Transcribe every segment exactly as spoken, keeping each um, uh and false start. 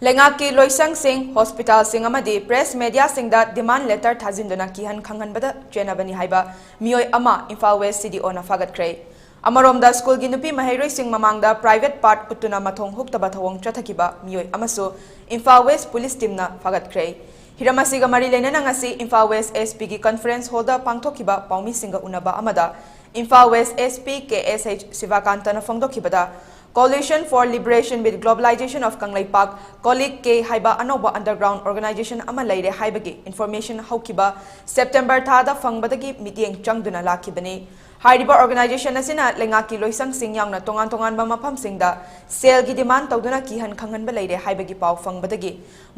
ꯂꯩꯉꯥꯛꯀꯤ ꯂꯣꯏꯁꯪꯁꯤꯡ, ꯍꯣꯁꯄꯤꯇꯥꯜꯁꯤꯡ ꯑꯃꯗꯤ ꯄ꯭ꯔꯦꯁ ꯃꯦꯗꯤꯌꯥꯁꯤꯡꯗ ꯗꯤꯃꯥꯟ ꯂꯦꯇꯔ ꯊꯥꯖꯤꯟꯗꯨꯅ ꯀꯤꯍꯟ ꯈꯪꯍꯟꯕꯗ ꯆꯦꯟꯅꯕꯅꯤ ꯍꯥꯏꯕ ꯃꯤꯑꯣꯏ ꯑꯃ ꯏꯝꯐꯥꯜ ꯋꯦꯁ ꯁꯤ ꯗꯤ ꯑꯣꯅ ꯐꯥꯒꯠꯈ꯭ꯔꯦ꯫ ꯑꯃꯔꯣꯝꯗ, ꯁ꯭ꯀꯨꯜꯒꯤ ꯅꯨꯄꯤ ꯃꯍꯩꯔꯣꯏꯁꯤꯡ ꯃꯃꯥꯡꯗ ꯄ꯭ꯔꯥꯏꯚꯦꯠ ꯄꯥꯔꯠ ꯎꯠꯇꯨꯅ ꯃꯊꯣꯡ ꯍꯨꯛꯇꯕ ꯊꯧꯑꯣꯡ ꯆꯠꯊꯈꯤꯕ ꯃꯤꯑꯣꯏ ꯑꯃꯁꯨ ꯏꯝꯐꯥꯜ ꯋꯦꯁ ꯄꯨꯂꯤꯁ ꯇꯤꯝꯅ ꯐꯥꯒꯠꯈ꯭ꯔꯦ꯫ ꯍꯤꯔꯝ ꯑꯁꯤꯒ ꯃꯔꯤ ꯂꯩꯅꯅ ꯉꯁꯤ ꯏꯝꯐꯥꯜ ꯋꯦꯁ ꯑꯦꯁ ꯄꯤꯒꯤ ꯀꯟꯐꯔꯦꯟꯁ ꯍꯣꯜꯗ ꯄꯥꯡꯊꯣꯛꯈꯤꯕ ꯄꯥꯎꯃꯤꯁꯤꯡꯒ ꯎꯅꯕ ꯑꯃꯗ Imphal West S P K S H ꯁꯤꯕꯥꯀꯥꯟꯇꯅ ꯐꯣꯡꯗꯣꯛꯈꯤꯕꯗ, Coalition for Liberation with Globalization of ꯀꯪꯂꯩꯄꯥꯛ, ꯀꯣꯂꯤꯛ ꯀꯦ ꯍꯥꯏꯕ ꯑꯅꯧꯕ ꯑꯟꯗꯔꯒ꯭ꯔꯥꯎꯟ ꯑꯣꯔꯒꯅꯥꯏꯖꯦꯁꯟ ꯑꯃ ꯂꯩꯔꯦ ꯍꯥꯏꯕꯒꯤ ꯏꯟꯐꯣꯔꯃꯦꯁꯟ ꯍꯧꯈꯤꯕ ꯁꯦꯞꯇꯦꯝꯕꯔ ꯊꯥꯗ ꯐꯪꯕꯗꯒꯤ ꯃꯤꯠꯌꯦꯡ ꯆꯪꯗꯨꯅ ꯂꯥꯛꯈꯤꯕꯅꯤ꯫ ꯍꯥꯏꯔꯤꯕ ꯑꯣꯔꯒꯅꯥꯏꯖꯦꯁꯟ ꯑꯁꯤꯅ ꯂꯩꯉꯥꯛꯀꯤ ꯂꯣꯏꯁꯪꯁꯤꯡ ꯌꯥꯎꯅ ꯇꯣꯉꯥꯟ ꯇꯣꯉꯥꯟꯕ ꯃꯐꯝꯁꯤꯡꯗ ꯁꯦꯜꯒꯤ ꯗꯤꯃꯥꯟ ꯇꯧꯗꯨꯅ ꯀꯤꯍꯟ ꯈꯪꯍꯟꯕ ꯂꯩꯔꯦ ꯍꯥꯏꯕꯒꯤ ꯄꯥꯎ ꯐꯪꯕꯗꯒꯤ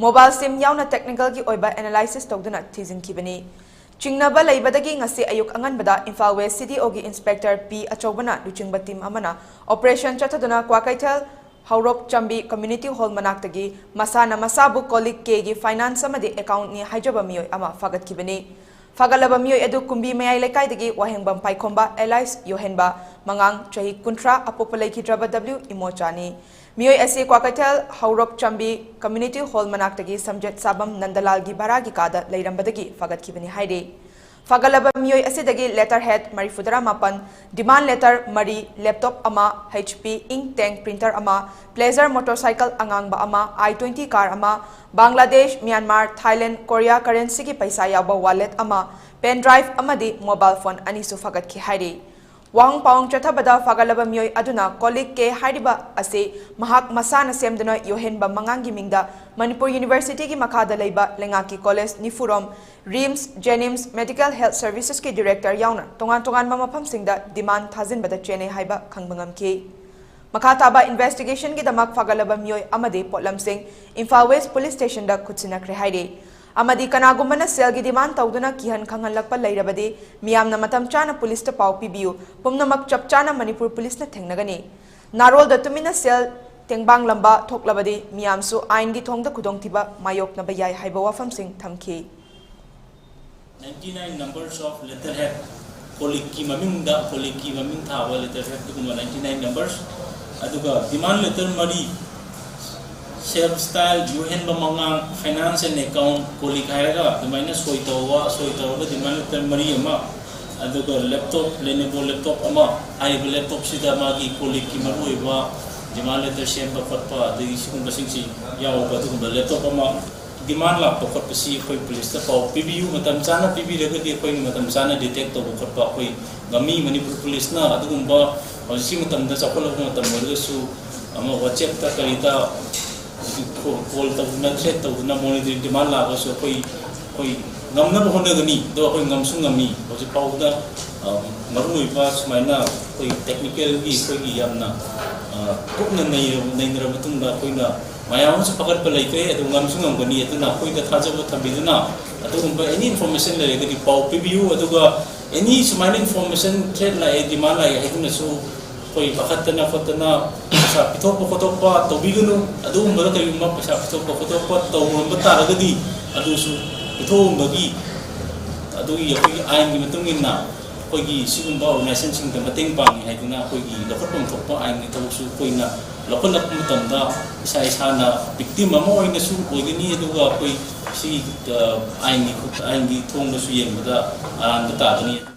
ꯃꯣꯕꯥꯏꯜ ꯁꯤꯝ ꯌꯥꯎꯅ ꯇꯦꯛꯅꯤꯀꯦꯜꯒꯤ ꯑꯣꯏꯕ ꯑꯦꯅꯥꯂꯥꯏꯁꯤꯁ ꯇꯧꯗꯨꯅ ꯊꯤꯖꯤꯟꯈꯤꯕꯅꯤ꯫ ꯆꯤꯡꯅꯕ ꯂꯩꯕꯗꯒꯤ ꯉꯁꯤ ꯑꯌꯨꯛ ꯑꯉꯟꯕꯗ ꯏꯝꯐꯥꯜ ꯋꯦꯁ ꯁꯤ ꯗꯤ ꯑꯣꯒꯤ ꯏꯟꯁꯄꯦꯛꯇꯔ ꯄꯤ ꯑꯆꯧꯕꯅ ꯂꯨꯆꯤꯡꯕ ꯇꯤꯝ ꯑꯃꯅ ꯑꯣꯄꯔꯦꯁꯟ ꯆꯠꯊꯗꯨꯅ ꯀ꯭ꯋꯥꯀꯩꯊꯦꯜ ꯍꯧꯔꯣꯛ ꯆꯥꯝꯕꯤ ꯀꯝꯃ꯭ꯌꯨꯅꯤꯇꯤ ꯍꯣꯜ ꯃꯅꯥꯛꯇꯒꯤ ꯃꯁꯥꯅ ꯃꯁꯥꯕꯨ ꯀꯣꯂꯤꯛ ꯀꯦꯒꯤ ꯐꯥꯏꯅꯥꯟꯁ ꯑꯃꯗꯤ ꯑꯦꯀꯥꯎꯟꯠꯅꯤ ꯍꯥꯏꯖꯕ ꯃꯤꯑꯣꯏ ꯑꯃ ꯐꯥꯒꯠꯈꯤꯕꯅꯤ꯫ ꯐꯥꯒꯠꯂꯕ ꯃꯤꯑꯣꯏ ꯑꯗꯨ ꯀꯨꯝꯕꯤ ꯃꯌꯥꯏ ꯂꯩꯀꯥꯏꯗꯒꯤ ꯋꯥꯍꯦꯡꯕꯝ ꯄꯥꯏꯈꯣꯝꯕ ꯑꯦꯂꯥꯏꯁ ꯌꯣꯍꯦꯟꯕ, ꯃꯉꯥꯡ, ꯆꯍꯤ ꯀꯨꯟꯊ꯭ꯔꯥ, ꯑꯄꯣꯛꯄ ꯂꯩꯈꯤꯗ꯭ꯔꯕ ꯗꯕ꯭ꯂꯤꯎ ꯏꯃꯣꯆꯥꯅꯤ꯫ ꯃꯤꯑꯣꯏ ꯑꯁꯤ ꯀ꯭ꯋꯥꯀꯩꯊꯦꯜ ꯍꯧꯔꯣꯛ ꯆꯥꯝꯕꯤ ꯀꯝꯃ꯭ꯌꯨꯅꯤꯇꯤ ꯍꯣꯜ ꯃꯅꯥꯛꯇꯒꯤ ꯁꯝꯖꯦꯠ ꯁꯥꯕꯝ ꯅꯟꯗꯂꯥꯜꯒꯤ ꯚꯔꯥꯒꯤ ꯀꯥꯗ ꯂꯩꯔꯝꯕꯗꯒꯤ ꯐꯥꯒꯠꯈꯤꯕꯅꯤ ꯍꯥꯏꯔꯤ꯫ ꯐꯥꯒꯠꯂꯕ ꯃꯤꯑꯣꯏ ꯑꯁꯤꯗꯒꯤ ꯂꯦꯇꯔ ꯍꯦꯗ ꯃꯔꯤꯐꯨꯇꯔꯥ ꯃꯥꯄꯟ, ꯗꯤꯃꯥꯟ ꯂꯦꯇꯔ ꯃꯔꯤ, ꯂꯦꯞꯇꯣꯞ ꯑꯃ, ꯍꯩꯆ ꯄꯤ ꯏꯪꯛ ꯇꯦꯡꯛ ꯄ꯭ꯔꯤꯟꯇꯔ ꯑꯃ, ꯄ꯭ꯂꯦꯖꯔ ꯃꯣꯇꯣꯔꯁꯥꯏꯀꯜ ꯑꯉꯥꯡꯕ ꯑꯃ, ꯑꯥꯏ ꯇ꯭ꯋꯦꯟꯇꯤ ꯀꯥꯔ ꯑꯃ, ꯕꯪꯒ꯭ꯂꯥꯗꯦꯁ, ꯃ꯭ꯌꯥꯟꯃꯥꯔ, ꯊꯥꯏꯂꯦꯟꯗ, ꯀꯣꯔꯤꯌꯥ ꯀꯔꯦꯟꯁꯤꯒꯤ ꯄꯩꯁꯥ ꯌꯥꯎꯕ ꯋꯥꯂꯦꯠ ꯑꯃ, ꯄꯦꯟ ꯗ꯭ꯔꯥꯏꯚ ꯑꯃꯗꯤ ꯃꯣꯕꯥꯏꯜ ꯐꯣꯟ ꯑꯅꯤꯁꯨ ꯐꯥꯒꯠꯈꯤ ꯍꯥꯏꯔꯤ꯫ ꯋꯥꯍꯪ ꯄꯥꯎꯍꯪ ꯆꯠꯊꯕꯗ ꯐꯥꯒꯠꯂꯕ ꯃꯤꯑꯣꯏ ꯑꯗꯨꯅ ꯀꯣꯂꯤꯛ ꯀꯦ ꯍꯥꯏꯔꯤꯕ ꯑꯁꯤ ꯃꯍꯥꯛ ꯃꯁꯥꯅ ꯁꯦꯝꯗꯨꯅ ꯌꯣꯍꯦꯟꯕ ꯃꯉꯥꯡꯒꯤ ꯃꯤꯡꯗ ꯃꯅꯤꯄꯨꯔ ꯌꯨꯅꯤꯚꯔꯁꯤꯇꯤꯒꯤ ꯃꯈꯥꯗ ꯂꯩꯕ ꯂꯩꯉꯥꯛꯀꯤ ꯀꯣꯂꯦꯖ ꯅꯤꯐꯨꯔꯣꯝ, ꯔꯤꯝꯁ, ꯖꯦꯅꯤꯝꯁ, ꯃꯦꯗꯤꯀꯦꯜ ꯍꯦꯜꯊ ꯁꯔꯚꯤꯁꯦꯁꯀꯤ ꯗꯤꯔꯦꯛꯇꯔ ꯌꯥꯎꯅ ꯇꯣꯉꯥꯟ ꯇꯣꯉꯥꯟꯕ ꯃꯐꯝꯁꯤꯡꯗ ꯗꯤꯃꯥꯟ ꯊꯥꯖꯤꯟꯕꯗ ꯆꯦꯟꯅꯩ ꯍꯥꯏꯕ ꯈꯪꯕ ꯉꯝꯈꯤ꯫ ꯃꯈꯥ ꯇꯥꯕ ꯏꯟꯚꯦꯁꯇꯤꯒꯦꯁꯟꯒꯤꯗꯃꯛ ꯐꯥꯒꯠꯂꯕ ꯃꯤꯑꯣꯏ ꯑꯃꯗꯤ ꯄꯣꯠꯂꯝꯁꯤꯡ ꯏꯝꯐꯥꯜ ꯋꯦꯁ ꯄꯨꯂꯤꯁ ꯁ꯭ꯇꯦꯁꯟꯗ ꯈꯨꯠꯁꯤꯟꯅꯈ꯭ꯔꯦ ꯍꯥꯏꯔꯤ꯫ ꯑꯃꯗꯤ ꯀꯅꯥꯒꯨꯝꯕꯅ ꯁꯦꯜꯒꯤ ꯗꯤꯃꯥꯟ ꯇꯧꯗꯨꯅ ꯀꯤꯍꯟ ꯈꯪꯍꯜꯂꯛꯄ ꯂꯩꯔꯕꯗꯤ ꯃꯤꯌꯥꯝꯅ ꯃꯇꯝ ꯆꯥꯅ ꯄꯨꯂꯤꯁꯇ ꯄꯥꯎ ꯄꯤꯕꯤꯌꯨ, ꯄꯨꯝꯅꯃꯛ ꯆꯞ ꯆꯥꯅ ꯃꯅꯤꯄꯨꯔ ꯄꯨꯂꯤꯁꯅ ꯊꯦꯡꯅꯒꯅꯤ꯫ ꯅꯥꯔꯣꯜꯗ ꯇꯨꯃꯤꯟꯅ ꯁꯦꯜ ꯇꯦꯡꯕꯥꯡꯂꯝꯕ ꯊꯣꯛꯂꯕꯗꯤ ꯃꯤꯌꯥꯝꯁꯨ ꯑꯥꯏꯟꯒꯤ ꯊꯣꯡꯗ ꯈꯨꯗꯣꯡꯊꯤꯕ ꯃꯥꯌꯣꯛꯅꯕ ꯌꯥꯏ ꯍꯥꯏꯕ ꯋꯥꯐꯝꯁꯤꯡ ꯊꯝꯈꯤ꯫ Ninety nine numbers of letterhead, ꯀꯣꯂꯤꯛꯀꯤ ꯃꯃꯤꯡꯗ, ꯀꯣꯂꯤꯛꯀꯤ ꯃꯃꯤꯡ ꯊꯥꯕ letterhead ꯑꯗꯨꯒꯨꯝꯕ ninety nine numbers, ꯑꯗꯨꯒ demand letter ꯃꯔꯤ, Self style, ꯌꯨꯍꯦꯟꯕ ꯃꯉꯥꯡ, finance and account, ꯀꯣꯂꯤꯛ ꯍꯥꯏꯔꯒ ꯑꯗꯨꯃꯥꯏꯅ ꯁꯣꯏ ꯇꯧꯕ, ꯁꯣꯏ ꯇꯧꯔꯒ demand letter ꯃꯔꯤ ꯑꯃ, ꯑꯗꯨꯒ laptop, Lenovo laptop ꯑꯃ, ꯍꯥꯏꯔꯤꯕ laptopꯁꯤꯗ ꯃꯥꯒꯤ ꯀꯣꯂꯤꯛꯀꯤ ꯃꯔꯨꯑꯣꯏꯕ demand letter ꯁꯦꯝꯕ ꯈꯣꯠꯄ, ꯑꯗꯒꯤ ꯁꯤꯒꯨꯝꯕꯁꯤꯡꯁꯤ ꯌꯥꯎꯕ ꯑꯗꯨꯒꯨꯝꯕ laptop ꯑꯃ demand ꯂꯥꯛꯄ ꯈꯣꯠꯄꯁꯤ ꯑꯩꯈꯣꯏ ꯄꯨꯂꯤꯁꯇ ꯄꯥꯎ ꯄꯤꯕꯤꯌꯨ, ꯃꯇꯝ ꯆꯥꯅ ꯄꯤꯕꯤꯔꯒꯗꯤ ꯑꯩꯈꯣꯏꯅ ꯃꯇꯝ ꯆꯥꯅ detect ꯇꯧꯕ ꯈꯣꯠꯄ ꯑꯩꯈꯣꯏ ꯉꯝꯃꯤ꯫ ꯃꯅꯤꯄꯨꯔ ꯄꯨꯂꯤꯁꯅ ꯑꯗꯨꯒꯨꯝꯕ ꯍꯧꯖꯤꯛꯀꯤ ꯃꯇꯝꯗ ꯆꯥꯎꯈꯠꯂꯕ ꯃꯇꯝ ꯑꯣꯏꯔꯒꯁꯨ ꯑꯃ WhatsAppꯇ ꯀꯔꯤꯗ call ꯇꯧꯗꯨꯅ, threat ꯇꯧꯗꯨꯅ monetary demand ꯂꯥꯛꯑꯒꯁꯨ ꯑꯩꯈꯣꯏ, ꯑꯩꯈꯣꯏ ꯉꯝꯅꯕ ꯍꯣꯠꯅꯒꯅꯤ꯫ ꯑꯗꯣ ꯑꯩꯈꯣꯏ ꯉꯝꯁꯨ ꯉꯝꯃꯤ꯫ ꯍꯧꯖꯤꯛ ꯐꯥꯎꯕꯗ, ꯑ, ꯃꯔꯨꯑꯣꯏꯕ ꯁꯨꯃꯥꯏꯅ ꯑꯩꯈꯣꯏ technicalꯒꯤ ꯑꯩꯈꯣꯏꯒꯤ ꯌꯥꯝꯅ, ꯑ, ꯀꯨꯞꯅ ꯅꯩꯔꯕ, ꯅꯩꯅꯔꯕ ꯃꯇꯨꯡꯗ ꯑꯩꯈꯣꯏꯅ ꯃꯌꯥꯝ ꯑꯃꯁꯨ ꯐꯒꯠꯄ ꯂꯩꯇ꯭ꯔꯦ꯫ ꯑꯗꯨ ꯉꯝꯁꯨ ꯉꯝꯒꯅꯤ꯫ ꯑꯗꯨꯅ ꯑꯩꯈꯣꯏꯗ ꯊꯥꯖꯕ ꯊꯝꯕꯤꯗꯨꯅ ꯑꯗꯨꯒꯨꯝꯕ any information ꯂꯩꯔꯒꯗꯤ ꯄꯥꯎ ꯄꯤꯕꯤꯌꯨ꯫ ꯑꯗꯨꯒ any ꯁꯨꯃꯥꯏꯅ information, threat ꯂꯥꯛꯑꯦ, demand ꯂꯥꯛꯑꯦ ꯍꯥꯏꯗꯨꯅꯁꯨ ꯑꯩꯈꯣꯏ ꯄꯥꯈꯠꯇꯅ ꯈꯣꯠꯇꯅ ꯄꯩꯁꯥ ꯄꯤꯊꯣꯛꯄ ꯈꯣꯠꯇꯣꯛꯄ ꯇꯧꯕꯤꯒꯅꯨ꯫ ꯑꯗꯨꯒꯨꯝꯕꯗ ꯀꯔꯤꯒꯨꯝꯕ ꯄꯩꯁꯥ ꯄꯤꯊꯣꯛꯄ ꯈꯣꯠꯇꯣꯛꯄ ꯇꯧꯔꯝꯕ ꯇꯥꯔꯒꯗꯤ ꯑꯗꯨꯁꯨ ꯄꯤꯊꯣꯛꯑꯝꯕꯒꯤ, ꯑꯗꯨꯒꯤ ꯑꯩꯈꯣꯏꯒꯤ ꯑꯥꯏꯟꯒꯤ ꯃꯇꯨꯡ ꯏꯟꯅ ꯑꯩꯈꯣꯏꯒꯤ ꯁꯤꯒꯨꯝꯕ organizationꯁꯤꯡꯗ ꯃꯇꯦꯡ ꯄꯥꯡꯉꯤ ꯍꯥꯏꯗꯨꯅ ꯑꯩꯈꯣꯏꯒꯤ ꯂꯧꯈꯠꯐꯝ ꯊꯣꯛꯄ ꯑꯥꯏꯟꯒꯤ ꯊꯕꯛꯁꯨ ꯑꯩꯈꯣꯏꯅ ꯂꯧꯈꯠꯂꯛꯄ ꯃꯇꯝꯗ ꯏꯁꯥ ꯏꯁꯥꯅ victim ꯑꯃ ꯑꯣꯏꯅꯁꯨ ꯑꯣꯏꯒꯅꯤ꯫ ꯑꯗꯨꯒ ꯑꯩꯈꯣꯏ ꯁꯤ, ꯑ, ꯑꯥꯏꯟꯒꯤ ꯈꯨꯠ-, ꯑꯥꯏꯟꯒꯤ ꯊꯣꯡꯗꯁꯨ ꯌꯦꯡꯕꯗ ꯑꯔꯥꯟꯕ ꯇꯥꯒꯅꯤ꯫